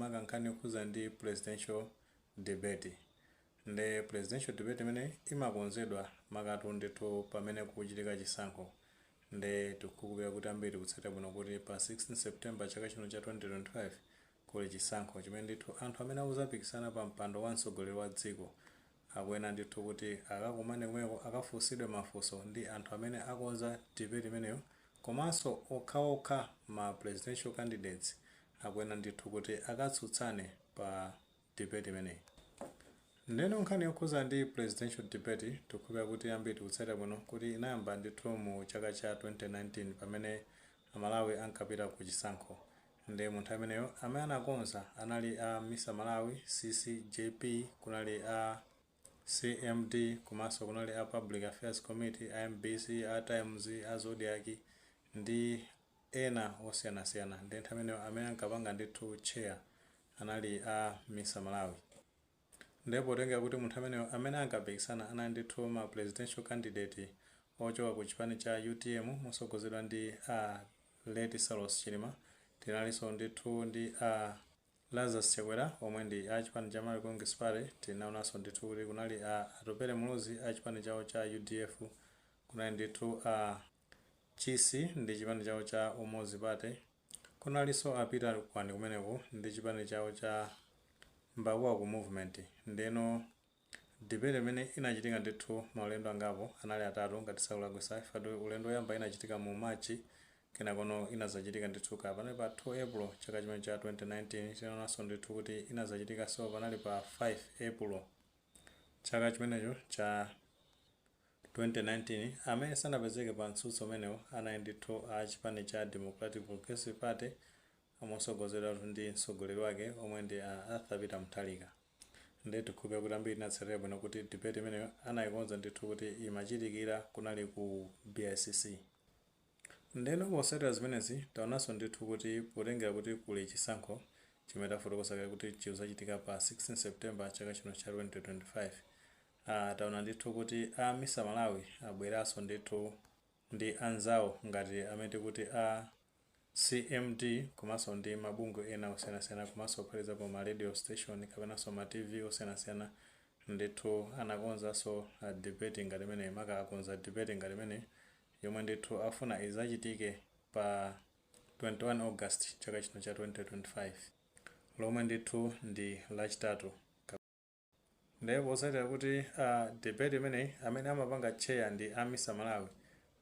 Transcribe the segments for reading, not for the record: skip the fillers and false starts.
Maka nkhani yokhuza ndi presidential debate. Nde presidential debate imene imakonzedwa makatu ndithu pamene kuchitika chisankho. Nde tikukhulupirira kuti ambiri tikutsatira bwino kuti pa 16 September chaka chino cha 2025 kuli chisankho chimene ndithu anthu amene akuzapikisana pa mpando wa mtsogoleri wa dziko akuyenera ndithu kuti akakumane kumeko, akafunsidwe mafunso ndi anthu amene akonza debate imeneyo, komanso okhaokha ma presidential candidates akuyenera ndithu kuti akatsutsane pa debate imeneyi. Ndeno nkhani yokhuza ndi presidential debate, tikukhulupirira kuti ambiri tikutsatira bwino kuti inayamba ndithu mu chaka cha 2019 pamene Amalawi ankapita ku chisankho. Ndi munthu ameneyo amene anakonza anali a Misa Malawi, CCJP, kunali a CMD, komanso kunali a Public Affairs Committee, a MBC, a Times, a Zodiak ndi ena osiyanasiyana. Ndi nthawi imeneyo amene ankapanga ndithu chair anali a Misa Malawi. Ndipo potengera kuti munthu ameneyo amene ankapikisana anali ndithu ma presidential candidate ochoka ku chipani cha UTM mosogozedwa ndi a late Saulos Chilima, tinalinso ndithu ndi a Lazarus Chakwera omwe ndi a chipani cha Malawi Congress Party, tinaonanso ndithu kuti kunali a Atupele Muluzi a chipani chawo cha UDF, kunali ndithu a Chisi ndi chipani chawo cha Umodzi Party, kunalinso a Peter Kwani kumeneko ndi chipani chawo cha Mbakuwaku Movement. Ndeno debate imene inachitika ndithu maulendo angapo, anali atatu ngati sakulakwisa. Ifatu ulendo woyamba inachitika mu March, kenakono inazachitika ndithu ka panali pa 2 April chaka chimene cha 2019. Tinaonanso ndithu kuti inazachitikanso panali pa 5 April chaka chimenecho cha 2019. Amene sanapezeke pa mtsutso umenewo anali ndithu a chipani cha Democratic Progressive Party mosogozedwa ndi mtsogoleri wake omwe ndi a Arthur Peter Mutharika. Ndi tikhulupirira kuti ambiri tinatsatira bwino kuti debate imeneyo anayikonza ndithu kuti imachitikira kunali ku BICC. Ndeno potsatira zimenezi, taonanso ndithu kuti potengera kuti kuli chisankho chimene tafotokoza kale kuti chizachitika pa 16 September chaka chino cha 2025, taona ndithu kuti a Misa Malawi abweranso ndithu ndi anzawo ngati amene tikuti a CMD, komanso ndi mabungwe ena osiyanasiyana, komanso kuphatikizapo ma radio station kapenanso ma TV osiyanasiyana. Ndithu anakonzanso debate ngati imene, maka akonza debate ngati imene yomwe ndithu afuna izachitike pa 21 August chaka chino cha 2025, lomwe ndithu ndi Lachitatu. Ndipo potsatira kuti debate imeneyi amene amapanga chair ndi a Misa Malawi,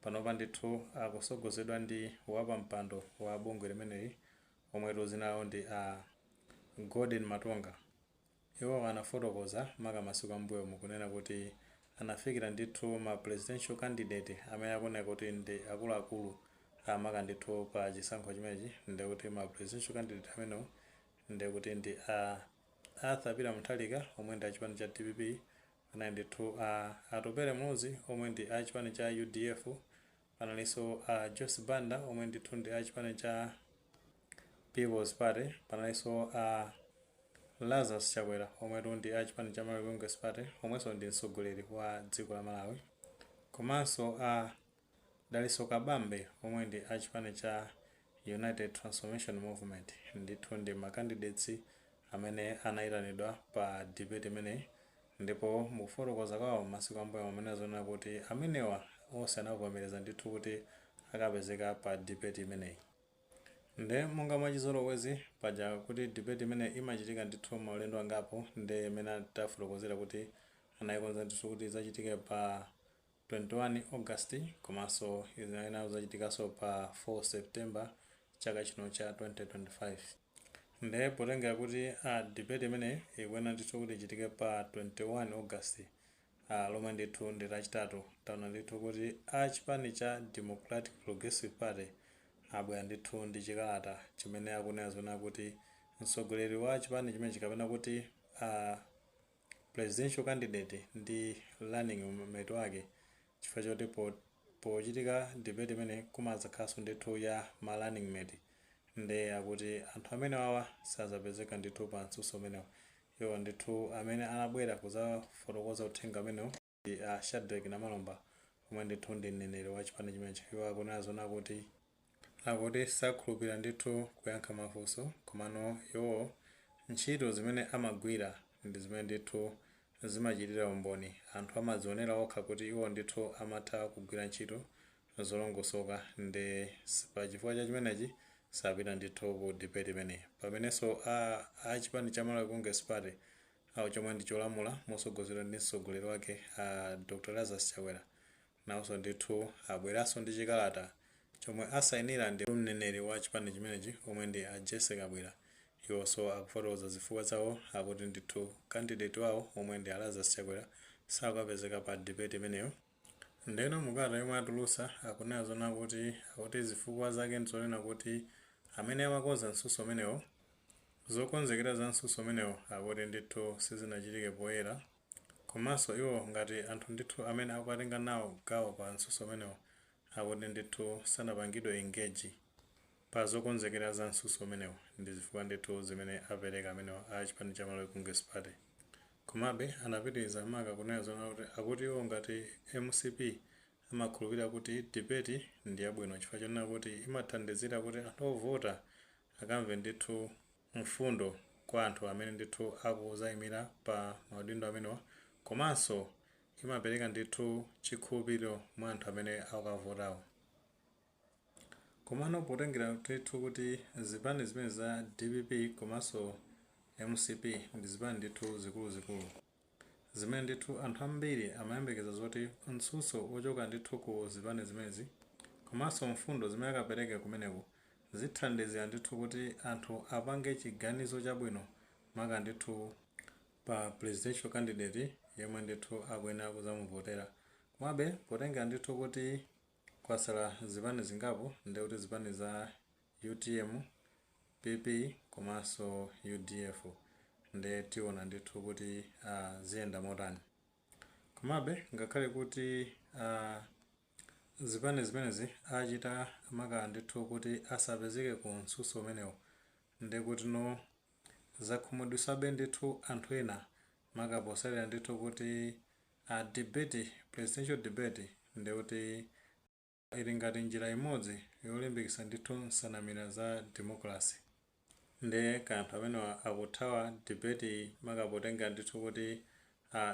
panopa ndithu akusogozedwa ndi wapampando wa bungwe limeneli omwe dzina lawo ndi a Golden Matonga. Iwo anafotokoza maka masiku ambuyo mukunena kuti anafikira ndithu ma presidential candidate amene akuoneka kuti ndi akuluakulu amaka ndithu pa chisankho chimenechi. Ndikuti ma presidential candidate amenewo ndikuti ndi a Arthur Peter Mutharika omwe ndi achipani cha DPP, panali ndithu a Atupele Muluzi omwe ndi achipani cha UDF, panalinso a Joyce Banda omwe ndithu ndi achipani cha People's Party, panalinso a Lazarus Chakwera omwetu ndi achipani cha Malawi Congress Party, omwenso ndi mtsogoleri wa dziko la Malawi, komanso a Dalitso Kabambe omwe ndi achipani cha United Transformation Movement. Ndithu ndi ma candidates amene anayitanidwa pa debate imeneyi. Ndipo mukufotokoza kwawo masiku ambuyo amene azonena kuti amenewa onse anavomereza ndithu kuti akapezeka pa debate imeneyi. Nde monga mwachizolowezi paja kuti debate imene imachitika ndithu maulendo angapo, nde imene tafotokozera kuti anayikonza ndithu kuti izachitike pa 21 August, komanso ina zachitikanso pa 4 September chaka chino cha 2025. Nde potengera kuti debate imene ikuyenera ndithu kuti ichitike pa 21 August, lomwe ndithu ndi Lachitatu, taona ndithu kuti a chipani cha Democratic Progressive Party abwera ndithu ndi chikalata chimene akunena zona kuti mtsogoleri wa chipani chimenechi, kapena kuti presidential candidate ndi running mate wake, chifukwa choti pochitika debate imene kumadzakhalanso ndithu ya ma running mate, nde akuti anthu amene wawa sazapezeka ndithu pa mtsutso umenewo. Iwo ndithu amene anabwera kudzafotokoza uthenga umenewo ndi a Shadrack Namalomba omwe ndithu ndi mneneri wa chipani chimenechi. Iwo akunena zona kuti akuti sakhulupirira ndithu kuyankha mafunso, komano iwo Ntchito zimene amagwira ndi zimene ndithu zimachitira umboni, anthu amadzionera okha kuti iwo ndithu amatha kugwira ntchito zolongosoka. Ndi pachifukwa cha chimenechi sapita ndithu ku debate imeneyi. Pamenenso a chipani cha Malawi Congress Party awo, chomwe ndi cholamula mosogozedwa ndi mtsogoleri wake a Dr Lazarus Chakwera, nawonso ndithu abweranso ndi chikalata chomwe asayinira ndi mneneri wa chipani chimenechi, omwe ndi a Jesse Kabwira. Iwonso akufotokoza zifukwa zawo, akuti ndithu candidate wawo, omwe ndi a Lazarus Chakwera, sakapezeka pa debate imeneyo. Ndeno mukalata yomwe atulusa akunena zona kuti, akuti zifukwa zake ndizonena kuti amene amakonza mtsutso umenewo, zokonzekera za mtsutso umenewo, akuti ndithu sizinachitike poyera. Komanso iwo ngati anthu ndithu amene akukatenga nawo gawo pa mtsutso umenewo, akuti ndithu sanapangidwe engage pa zokonzekera za mtsutso umenewo. Ndi zifukwa ndithu zimene apereka amenewo a chipani cha Malawi Congress Party. Komabe anapitiriza maka kunena zona kuti, akuti iwo ngati MCP amakhulupirira kuti debate ndi yabwino, chifukwa chonena kuti imathandizira kuti anthu ovota akamve ndithu mfundo kwa anthu amene ndithu akuzayimira pa maudindo amenewa, komanso imapereka ndithu chikhulupiriro mwa anthu amene akukavotawo. Komano potengera ndithu kuti zipani zimene za DPP komanso MCP ndi zipani ndithu zikuluzikulu zimene ndithu anthu ambiri amayembekeza zoti mtsutso wochoka ndithu ku zipani zimenezi komanso mfundo zimene akapereke kumeneko zithandizira ndithu kuti anthu apange chiganizo chabwino, maka ndithu pa presidential candidate yemwe ndithu akuyenera kuzamuvotera. Komabe potengera ndithu kuti kwasala zipani zingapo, ndikuti zipani za UTM, PP komanso UDF, nde tiona ndithu kuti ziyenda motani. Komabe ngakhale kuti zipani zimenezi achita maka ndithu kuti asapezeke ku mtsutso umenewo, ndikuti no zakhumudwitsabe ndithu anthu ena, maka posalira ndithu kuti a debate, presidential debate, ndikuti ili ngati njira imodzi yolimbikitsa ndithu nsanamira za democracy. Nde kanthu amenewa akuthawa debate, maka potenga ndithu kuti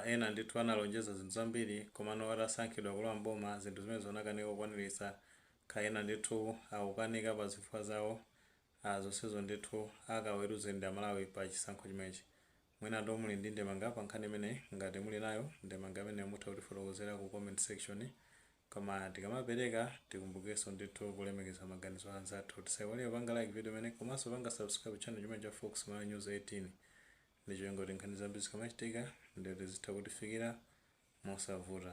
ena ndithu analonjeza zinthu zambiri, komano atasankhidwa kulowa mboma zinthu zimene zonakanika kukwaniritsa, kaena ndithu akukanika pa zifukwa zawo. Zonsezo ndithu akaweruze ndi Amalawi pa chisankho chimenechi. Mwina ndo muli ndi ndemanga pa nkhani imeneyi. Ngati muli nayo ndemanga imeneyo, mutha kutifotokozera ku comment section. Koma tikamapereka, tikumbukenso ndithu kulemekeza maganizo anzathu. Tisaiwale panga like video imene komanso panga subscribe channel chimene cha Fox Malawi News 18, ndi cholinga kuti nkhani zambiri zikamachitika ndikuti zitha kutifikira mosavuta.